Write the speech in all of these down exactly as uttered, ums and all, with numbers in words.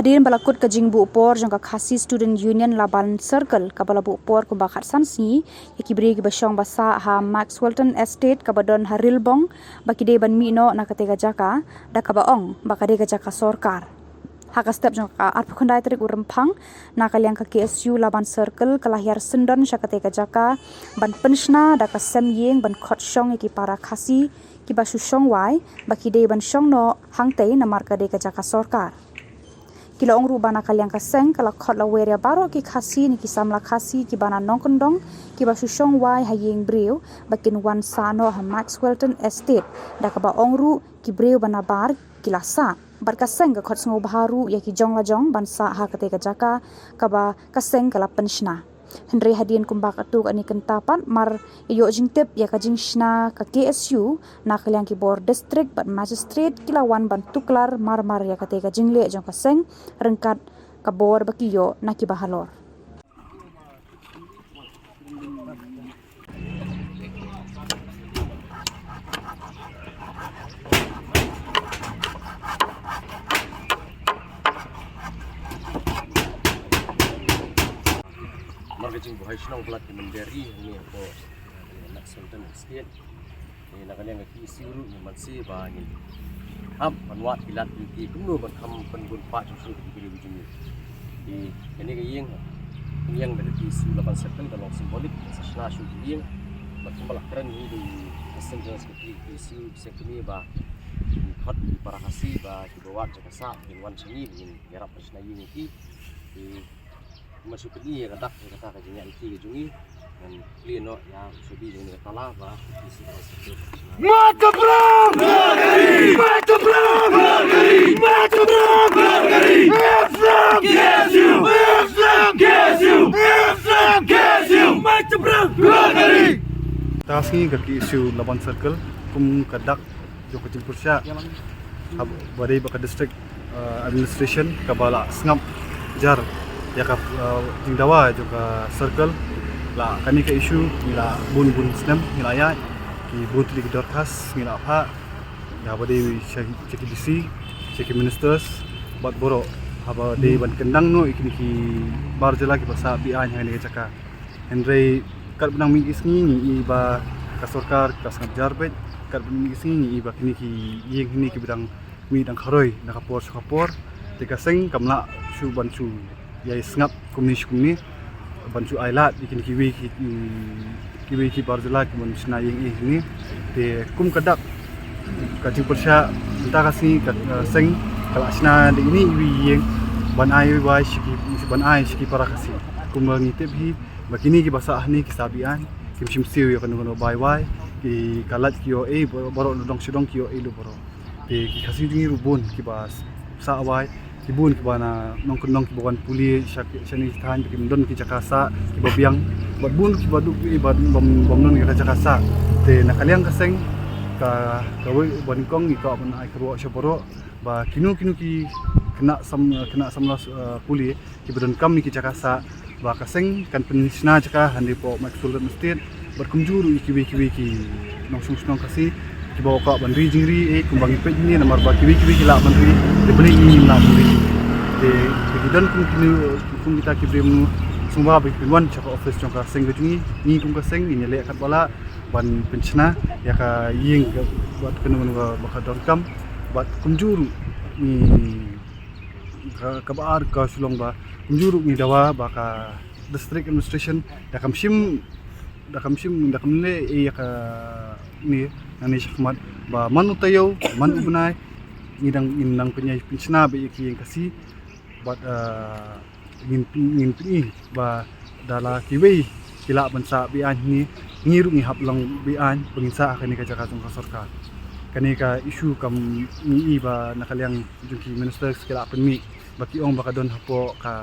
Hadien ba la kut ka jingbuh por jong ka Khasi Student Union Laban Circle, kaba la buh por kumba khatsan sngi ïa ki briew kiba shong ba sah ha Maxwellton Estate kaba don ha Rilbong, ba ki dei ban mih noh na katei ka jaka, da kaba ong ba ka dei ka jaka sorkar. Ha ka step jong ka arphew khyndai tarik u Rymphang, na ka liang ka K S U Laban Circle ka la hiar syndon sha katei ka jaka ban pynshna da ka sem ïing ban khot shong ïa ki para Khasi kiba shu shong wai, ba ki dei ban shong noh hangtei namar ka dei ka jaka sorkar. Ki la ong ruh ba na ka liang ka seng ka la khot lawei ïa baroh ki Khasi ne ki samla Khasi kiba na nongkyndong kiba shu shong wai ha ïing briew, ba kin wan sah noh ha Maxwellton Estate, da kaba ong ruh ki briew ba nabar ki la sah. Bad ka seng ka khot sngewbha ruh ïa ki jong la jong ban sah ha katei ka jaka kaba ka seng ka la pynshna. Hynrei hadien kumba katto katne kynta pat, mar ïoh jingtip ïa ka jingshna ka K S U, na ka liang ki bor district bad magistrate ki la wan ban tuklar mar mar ïa katei ka jingleh jong ka seng ryngkat ka bor ba ki ïoh na kiba halor. Namar ka jingbuhai shnong palat ki mynder ri hangne hapoh, eh, Maxwellton Estate. Te na ka liang ka K S U ruh ngi mynshwa ba ngin hap ban wad ki lad ki lynti kumno ban kham pynbun pah shuh shuh ïa ki briew ki jong ngi. Te kane ka ïing, ka ïing da ka K S U Laban Circle ka long symbolic, ka sa shna shuh ka ïing. Bad kumba la kren hi da u Assistant General Secretary K S U, bad kane ba ngi khot ïa ki para Khasi ba kiba wad jaka sah kin wan sha ngi, ngin ïarap ban shna ïing ïa ki. Te Kumba shu pyni ïa ka dak ïa kata ka jingïaid lynti ka jong ngi. Ngan kylli noh ïa u subi jong ngi ka tala ba ki shu. Mata Brahmagari! Mata Brahmagari! Mata Brahmagari! Islam! K S U! Islam! K S U! Islam! K S U! Mata Brahmagari! Ta sngi ka K S U Laban Circle kum ka dak jong ka jingpyrshah, ha, ba dei ba ka district, eh, administration kaba la sngap jar ïa ka, eh, jingdawa jong ka circle. La kane ka issue ngi la bun bun snem ngi la ïaid, ki bun tylli ki dorkhas ngi la phah ïa ba dei sha, sha ki D C, sha ki ministers bad baroh, haba dei ban kyndang noh ïa kine ki bar jylla kiba sah be-aiñ ha kane ka jaka. Hynrei katba nang mih ki sngi ngi i ba ka sorkar ka sngap jar beit, katba nang mih ki sngi ngi i ba kine ki ïing hynne kiba dang mih dang kharoi na ka por sha ka por. Te ka seng kam lah shuh ban shu ïai sngap kumne sha kumne ban shu ai lad ïa kine kiwei ki, kiwei ki bar jylla kiban shna ïing eh hynne. Te kum ka dak ka jingpyrshah mynta ka sngi ka, eh, seng ka la shna da ine iwei ïing ban ai wai sha ki, ban ai sha ki para Khasi. Kumba ngi tip hi ba kine kiba sah hangne ki sah be-aiñ, kim shim siew ïa kano kano bai wai, ki ka lait ki ïoh ei, baroh na dong sha dong ki ïoh ei lut baroh. Te ki Khasi jong ngi ruh bun kiba sah wai, ki bun kiba na nongkyndong kiba wan pule sha, shane sha thaiñ ba kim don ki jaka sah kiba biang, bad bun kiba duh ki bad bym, bym don ki jaka sah. Te na ka liang ka seng ka, kawei ba nyngkong ngi kwah ban ai kyrwoh sha baroh ba kino kino ki khynnah sam, khynnah samla, eh, pule kiba donkam ïa ki jaka sah, ba ka seng kan pynshna jaka hangne hapoh Maxwellton Estate. Bad kumjuh ruh ïa kiwei kiwei ki nongshong shnong Khasi kiba kwah ban ri jingri, eh, kumba ngi peit hangne namar ba kiwei kiwei ki lah ban ri, te balei ngi ngim lah ban ri. Te, te ki don kum kine, kum kita ki briew mynno, sngewbha ba kin wan sha ka office jong ka seng ka jong ngi, ngi kum ka seng ngin ïaleh katba lah ban pynshna ïa ka ïing ka, bad kano kano kaba ka donkam, bad kumjuh ruh ngi ka, kaba ar ka shu long ba kumjuh ruh ngi dawa ba ka district administration da kam shim, da kam shim, da kam leh ei ïa kane nangne shakhmat ba man u taïew man u bnai ngi dang, ngin nang pynïaid pynshna beit ïa ki ïing Khasi. Bad, eh, ngin, ngin pyni ba da la kiwei ki lah ban sah be-aiñ hangne, ngi ruh ngi hap long be-aiñ ba ngin sah ha kane ka jaka jong ka sorkar. Kane ka issue kam ngi i ba na ka liang jong ki ministers ki lah pynmih ba ki ong ba ka don hapoh ka,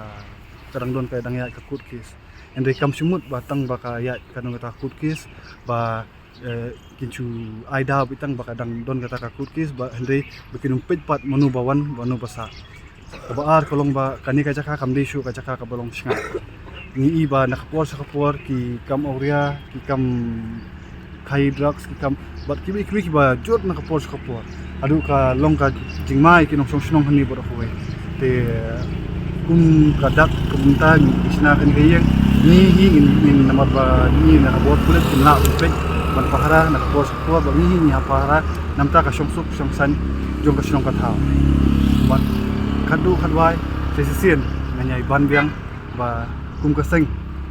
ka dang don ka dang ïaid ka court case. Hynrei kam shu mut ba tang ba ka ïaid ka don kata court case ba, eh, kin shu ai daw beit tang ba ka dang don kata ka court case ba hynrei ba kin ym peit pat mano ba wan mano ba sah. Kaba ar ka long ba kane ka jaka kam dei shuh ka jaka kaba long shngaiñ. Ngi i ba na ka por sha ka por ki kam awria, ki kam khai drugs, ki kam bad kiwei kiwei kiba jot na ka por sha ka por. Haduh ka long ka jingma ïa ki nongshong shnong hangne baroh kawei. Te kum ka dak ka bynta ngi shna kane ka ïing, ngi hi ngin, ngin namar ba ngi na ka bor pulit ngim lah ban peit ban pahara na ka por sha ka por, ba ngi hi ngi hap pahara namar ka shongsuk shongsaiñ jong ka shnong ka thaw. Bad khatduh khatwai sa shisien ngan ïai ban biang ba kum ka seng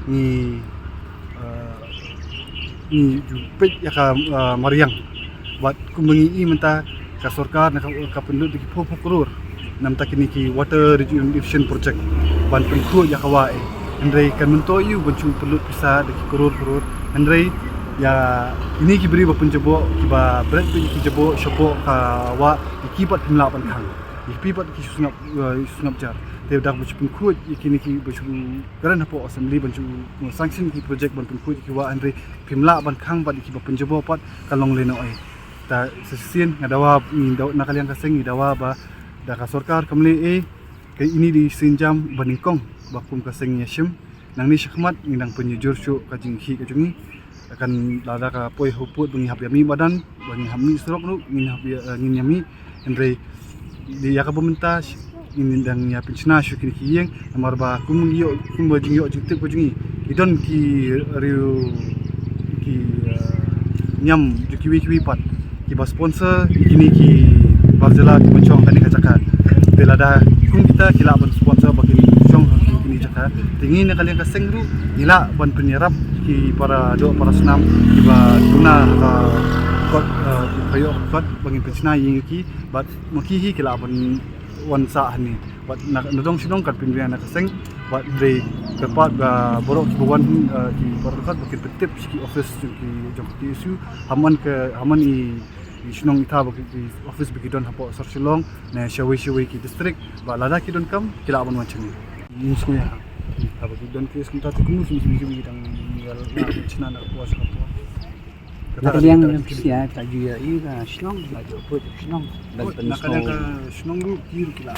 ngi, eh, ngi ju peit ïa ka, eh, mariang. Bad kumba ngi i mynta ka sorkar na ka, ka pynlut da ki phew phew klur namar kine ki water rejuvenation project ban pynkhuid ïa ka wah, eh. Hynrei kan myntoi ïa u ban shu pynlut pisa da ki klur klur. Hynrei ïa kine ki briew ba pynjaboh, kiba bret beit ki jaboh shapoh ka wah, ïa ki pat phim lah ban khang. Ïa ki pat ki shu sngap, eh, sngap jar. Te da ba shu pynkhuid ïa kine ki ba shu kren hapoh assembly ban shu sanction ki project ban pynkhuid ïa ki wah, hynrei phim lah ban khang bad ïa kiba pynjaboh pat ka long lehnohei. Te sa shisien nga dawa, ngi daw, na ka liang ka seng ngi dawa ba da ka sorkar kam leh ei, ka ini dei i sienjam ba nyngkong ba kum ka seng ngi ïa shim. Nangne shakhmat ngi dang pynjur shuh ka jingkhih ka jong ngi. Kan lada ka poi ha u pud ba ngi hap ïa mih madan, ba ngi hap mih surok ruh ngin hap ïa, eh, ngin ïa mih. Hynrei dei ïa kaba mynta ngin dang ïa pynshna shuh kine ki ïing, namar ba kum ngi ïoh, kumba jingïoh jingtip ka jong ngi, ki don ki riew ki, eh, niam jong kiwei kiwei pat kiba sponsor ïa kine ki bar jylla kiba shong ha kane ka jaka. Te lada kum kita ki lah ban sponsor ba kin shong ha kine ki jaka, te ngi na ka liang ka seng ruh ngi lah ban pynïarap ki para doh para snam kiba duna ha ka kot, eh, ki phaïoh kot ba ngin pynshna ïing ïa ki, bad ma ki hi ki lah ban wan sah hangne. Bad na, nadong shnong kan pynbiang na ka seng, bad hynrei kyrpad ba baroh kiba wan, eh, ki para doh kot ba kin pyntip sha ki office jong ki, jong ka K S U, ha man ka, ha man i, i shnong i thaw ba ki, ki office ba ki don hapoh sor Shillong ne shawei shawei ki district, ba lada ki donkam ki lah ban wan sha ngi. Ngi sngewbha haba ki don case kumta te kumno sngewbha sngewbha dang ïa la shna na ka por sha ka por. Na ka liang ka pisa ka ju ïa i ka shnong, la ju put shnong. Ban pynshong. Na ka liang ka shnong ruh ki ruh ki la,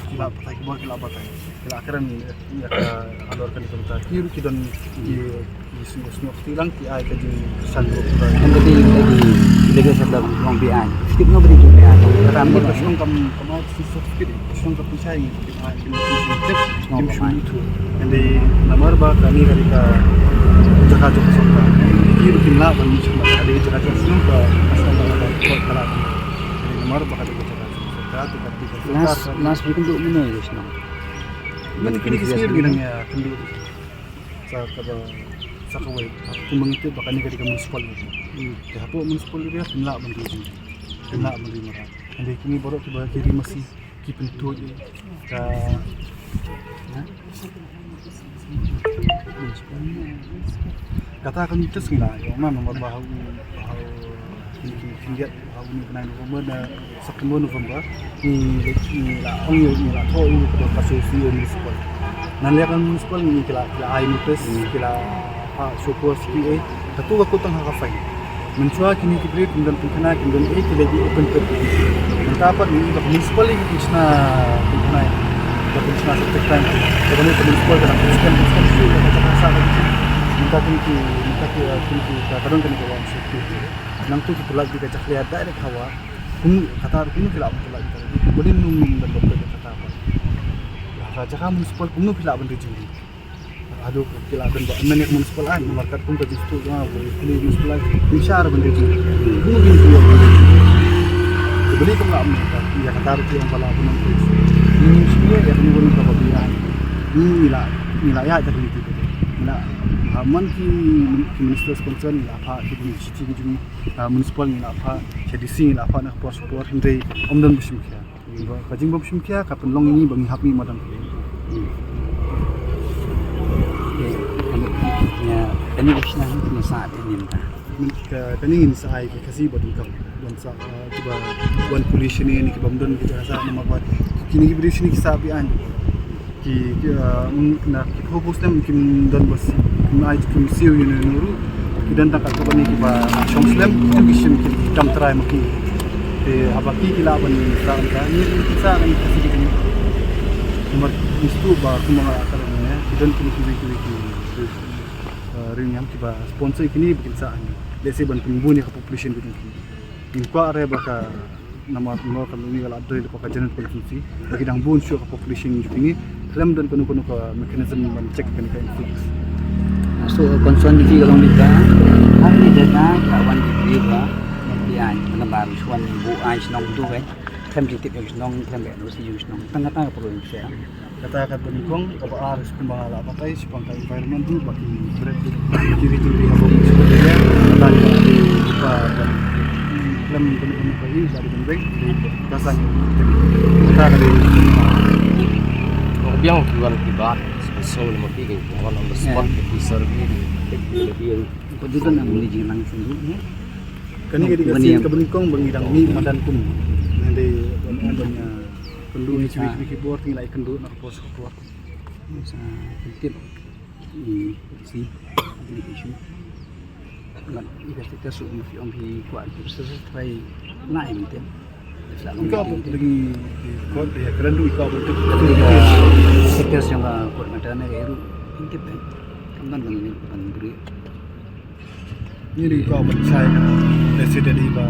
ki la batai, ki bor ki la batai. Ki la kren ïa ka halor kane kumta. Ki ruh ki don ki, ki sngewthuh lang ki ai ka jingkyrshan ruh. Kan ba dei lagi, lagi sa da long bi ai. Skip no ba dei jong bi ai. Ka ram ba shnong kam, kam ai certificate, shnong ka pynshai. Kim shu tip, kim shu ïathuh. Hynrei namar ba kane ka dei ka jaka jong ka sorkar. Ki ruh kim lah ban mih sha ka dei jaka jong shnong ka, ka shnong ka, ka, ka, ka lah. Hynrei namar ba ka dei ka jaka jong ka sorkar, te ka dei ka sorkar. Last, last week tu mano ïa shnong. Mano kine ki sngewbha nang ïa kynduh. Sa kaba, sa kawei. Kumba ngi tip ba kane ka dei ka municipal area. Hmm. Te hapoh municipal area kim lah ban ri jingim. Kim lah ban ri mara. Hynrei kine baroh kiba ki ri masi. Ki pyntuid ka, ha? Kata ka notice ngi la ïoh ma, namar ba ha u, ha u, ki, ki, ki, ha u bnai November ne September November ngi, ngi la ong ïa, ngi la thoh ïa u ka C E O municipal. Nangne ka municipal ngi ki la, ki la ai notice, ki la phah show cause ki ei. Katu ka kut tang ha ka fine. Mynshuwa kine ki briew kim don pynkhana, kim don ei, ki leit open pit. Mynta pat ngi ba ka municipal ngi shna pynkhana. Ba pynshna septic tank. Kaba ne ka municipal ka dang pynskhem, pynskhem shuh ka jaka sah ka jaka. Mynta kine ki, mynta ki, eh, kine ki ka, ka don kane ka wah shuh ki. Nangtu ki pynlait ki ka jakhlia direct ha wah. Kumno kata kumno ki lah ban pynlait ki. Ba dei num num ban pynlait kata pat. Ka jaka municipal kumno ki lah ban ri jingim. Haduh ki lah don ba mynne ka municipal ain, namar katkum ka jingsngewthuh jong nga ba kine municipal ain, kim shah ban ri jingim. Kumno kim ïoh ban ri jingim. Te balei kam lah mynta, ïa kata ruh ki ong ba lah ban ong. Ngi shu ïa kane ka ba phi ïa. Ngi la, ngi la ïa ka ri te. Ngi la, ha man ki, ki ministers concern ngi la phah ki shithi ki jong, ah, municipal ngi la phah, sha D C ngi la phah na ka por sha ka por hynrei ym don ba shim khia. Ka jingbym shim khia ka pynlong ïa ngi ba ngi hap mih madan. Kane ka shna ha kane sa te nim ta. Ka, kane ngin sa ai ki Khasi ba donkam. Ban sa, ah, kiba wan pule shane ne kibym don ki jaka sah namar ba kine ki briew shane ki sah biang. Ki, ki, ah, na ki phew phew snem kim don ba siew, kim ai, kim siew ïa uno uno ruh. Ki don tang katto katne kiba shong slem, ki shim, ki kam trai ma ki. Te haba ki ki lah ban sah ka, ngi ki sah ka, ngi ka sih ki. Namar ngi sngewthuh ba kumba nga la kren ne, ki don kine kiwei kiwei ki, ah, riewniam kiba sponsor kine ba kin sah ne. Lehse ban pynbun ïa ka population ka jong ki. Ngim kwah re ba ka Namar, namar ka dei ka la dei lypa ka general constituency. Ba ki dang bun shuh ka population jong kine. Khlem don kano kano ka mechanism ban check kane ka influx. So concern jong phi ka long kata, ha kane ka jaka ka wan ki briew ba ïa, namar shuwa buh ai shnong tu, eh. Khlem jingtip jong shnong, khlem ka N O C jong shnong. Tang kata ka problem shisha. Kata ka banyngkong kaba ar, kumba la batai shaphang ka environment ruh, ba ki bret ruh, ki ri ki ri ha bym shu bret. Kata ka dei ka, khlem kano kano ka i ba dei bynreng, dei ka sang. Kata ka dei. Ko biang ki wan ki ba special ma ki, ki wan on the spot, ki survey, ki survey. Ko dei ka nang ni jing nang sendiri, eh. Kane ka dei ka sien ka banyngkong ba ngi dang mih madan kum. Nang dei ban, ban, ah, kynduh ni chiwi chiwi ki bor, te ngi la ïakynduh na ka por sha ka por. Sa pyntip. Hmm, si. Ni issue. Ngan investigate shuh, ma phi ong phi kwah ki sa sa try na i mynta. Sa long ka meeting. Lagi kot ya kren du ka bentuk. Lagi ka secretary jong ka court matter ne ka ruh pyntip, eh. Kam don ban, ban beri. Ni dei ka ban shai ka. Te shu dei ba,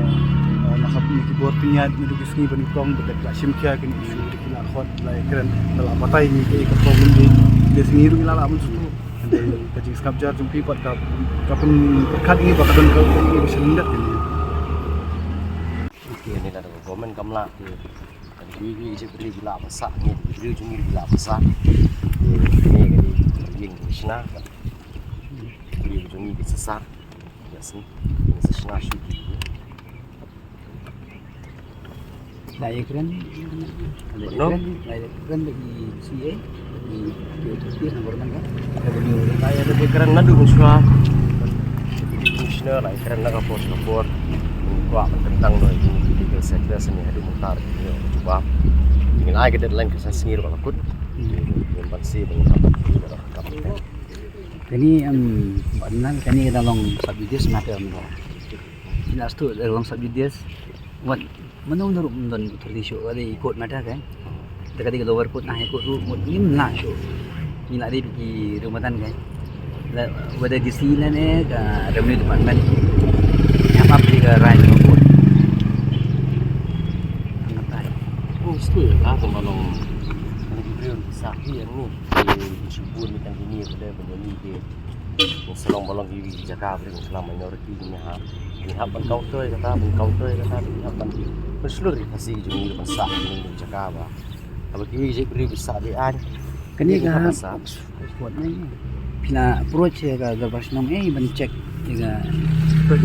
ah, na khap ni ki bor pynïaid ni dei ki sngi ba nyngkong ba dei ka shim khia kine issue dei ki la khot la kren ba la batai ni ka ka problem dei. Te sngi ruh la la ban sutu. Dei ka jingsngap jar jong phi pat ka, ka pynpyrkhat ni ba ka don ka ka shu lyndet ni. Ki ni la da government kam lah ki. Kan ki ki je bri ki la ba sa ni, bri jong ni ki la ba sa. Ki ni ki ring ki shna. Bri jong ni ki sa sa. Ya sih. Ni sa shna shu ki. La ïakren, la ïakren, la ïakren bad i C A, i P O T P, number man ka. Revenue. La ïakren naduh mynshuwa. Deputy Commissioner la ïakren na ka por sha ka por. Kwah ban kyntang noh ïa ki legal sector sini haduh mynta ki ïoh jubab. Ngi la ai ka deadline ka san sngi ruh ba la kut. Ngi ban sih ban ïa ka. Kane, em, ban nang kane ka long sub judice matter mo. Last tu long sub judice. Wat mano mano ruh ym don authority shuh, ka dei court matter kan. Te ka dei ka lower court na high court ruh mut ngim lah shuh. Ngi lah dei ki riew madan kan. La, whether D C lane ka revenue department. Ïa map dei ka right of court. Ang katai. Oh, stu ya ka, ka malong. Kan ki briew ki sa ki yang ni. Ki shibun ni kan kini pada benda ni ki. Ngi sa long ba long ki jaka ba ngi khlem minority ngi hap. Ngi hap ban counter ïa kata, ban counter ïa kata, ngi hap ban, ban shlur ïa ka Khasi jong ngi ban sah ïa kata jaka ba. Haba kiwei ki briew ki sah beiñ. Kane ka hap spot ne. Phi la approach ïa ka dorbar shnong eh ban check ïa ka.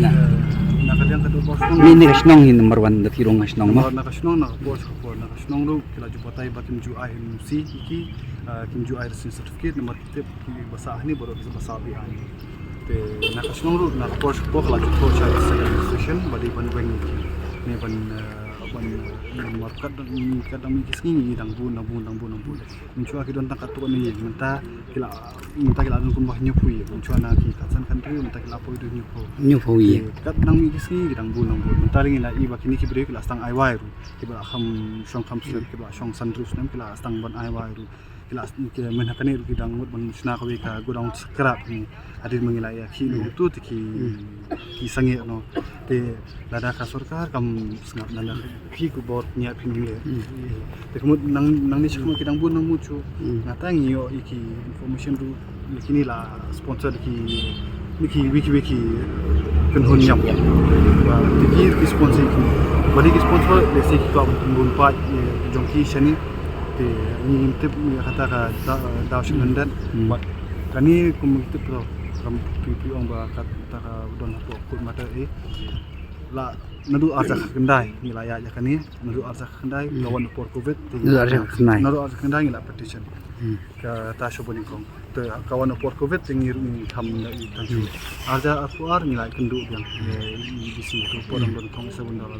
Na ka liang ka dorbar shnong. Ni ne ka shnong hi number one da phi rung ka shnong mo. Na ka shnong, na ka por sha ka por, na ka shnong ruh ki la ju batai ba kim ju ai N O C ïa ki, ah, kim ju ai residence certificate, namar ki tip ki ba sah hangne baroh ki ba sah beiñ. Te na ka shnong ruh na ka por sha ka por la ju thoh sha administration ba dei ban weng ïa ki. Ne ban, eh, ban, eh, ban markat dang, kat dang mih ki sngi ngi dang bun, dang bun, dang bun, dang bun. Mynshuwa ki don tang katto katne ïing, mynta ki la, mynta ki la don kumba hynñiewphew ïing. Mynshuwa na ki katsan country mynta ki la poi da hynñiewphew. Hynñiewphew ïing. Te kat dang mih ki sngi ki dang bun, dang bun. Mynta ngi la i ba kine ki briew ki la sdang ai wai ruh. Ki ba la kham shong kham slem, ki ba la shong san hynriew snem ki la sdang ban ai wai ruh. Ki la, ki mynta kane ruh ki dang mut ban shna kawei ka godown scrap ni. Hadien ba ngi la ïa khih noh uto te ki, ki sangeh noh. Te lada ka sorkar kam sngap, lada phi ki bor pynïaid phin ïa. Te ka mut nang, nangne sha khmat ki dang bun nang mut shuh. Nangta ngi ïoh ïa ki information ruh ïa kine la sponsor ki, ïa kiwei kiwei ki kynhun ñiam. Ba te ki, ki sponsor ki. Ba dei ki sponsor, lehse ki kwah ban pynbun paid jong ki shane. Te ngi ngim tip ïa kata ka daw, daw sha lyndet. Bad kane kum ngi tip ruh, kam phi, phi ong ba kata ka don hapoh court matter eh. La naduh arhajar khyndai ngi la ïaid ïa kane, naduh arhajar khyndai ka wan por covid. Naduh arhajar khyndai. Naduh arhajar khyndai ngi la petition. Kata sha banyngkong. Te ka wan por covid te ngi ruh ngi kham da i tang shu. Arhajar arphew ar ngi la kynduh biang. Ïa i D C tu por dang don kong sa bun da la.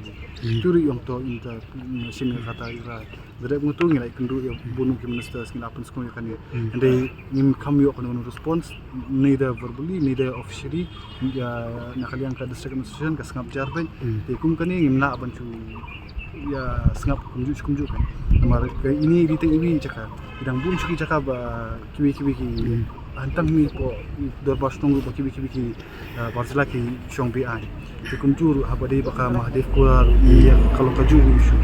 Tu ruh ïong to inter, mm, shim ïa kata i ra. Da dep ngutu ngi la kynduh ïa bun ki ministers ngi la pynsngew ïa kane. Hynrei ngim kham ïoh kano kano response, neither verbally, neither officially. Ïa na ka liang ka district administration ka sngap jar bad. Te kum kane ngim lah ban shu ïa sngap kumjuh kumjuh kan. Namar ka ini dei tang iwei jaka. Ki dang bun shu ki jaka ba kiwei kiwei ki Hangtang ni ko dorbar shnong ruh ba ki, ki, ki, ki, ah, bar jylla ki shong beaiñ. Te kumjuh ruh haba dei ba ka Mahadev Kula ruh ïa ka long kajuh ka issue.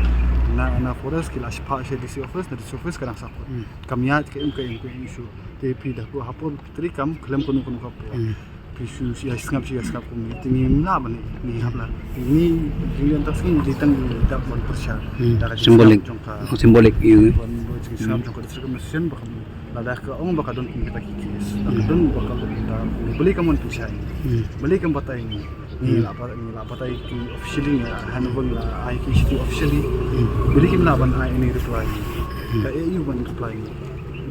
Na, na forest ki la shah sha D C office, na D C office ka dang sah kot. Hmm. Kam ïaid ka im, ka im, ka im issue. Te phi da ko ha por phi trei kam khlem kano kano ka por. Hmm. Phi shu shu ïa sngap, shu ïa sngap kumne. Te ngim lah ban ïa, ngim lah. Te ngi, ngi ïa tang sngi dei tang ïa dap ban pyrshah. Hmm. Da ka symbolic. Jong ka. Symbolic, ïa. Ban, ban jingsngap jong ka district administration ba ka Lada ka ong ba ka don kum kita ki case. Lada ka don ba ka don kita. Balei kam wan pynshai? Hmm. Balei kam batai ngi? Ngi la ba-, ngi la batai ki officially, ngi la hand over, ngi la ai ki issue officially. Hmm. Balei kim lah ban ai any reply? Hmm. Ka A U ban reply ngi.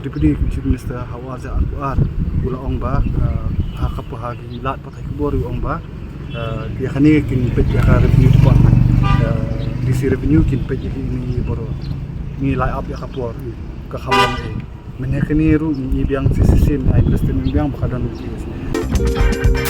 Deputy Chief Minister ha u ar hajar arphew ar u la ong ba, uh, ha ka por ha ki lad pathai khubor u ong ba, uh, ïa kane kin peit ïa ka revenue department. Uh, D C revenue kin peit ïa kine baroh. Ngi la ap ïa ka por. Ka kham long eh. Mynne kane ruh ngi biang C C C, ai minister ngi biang ba ka don case.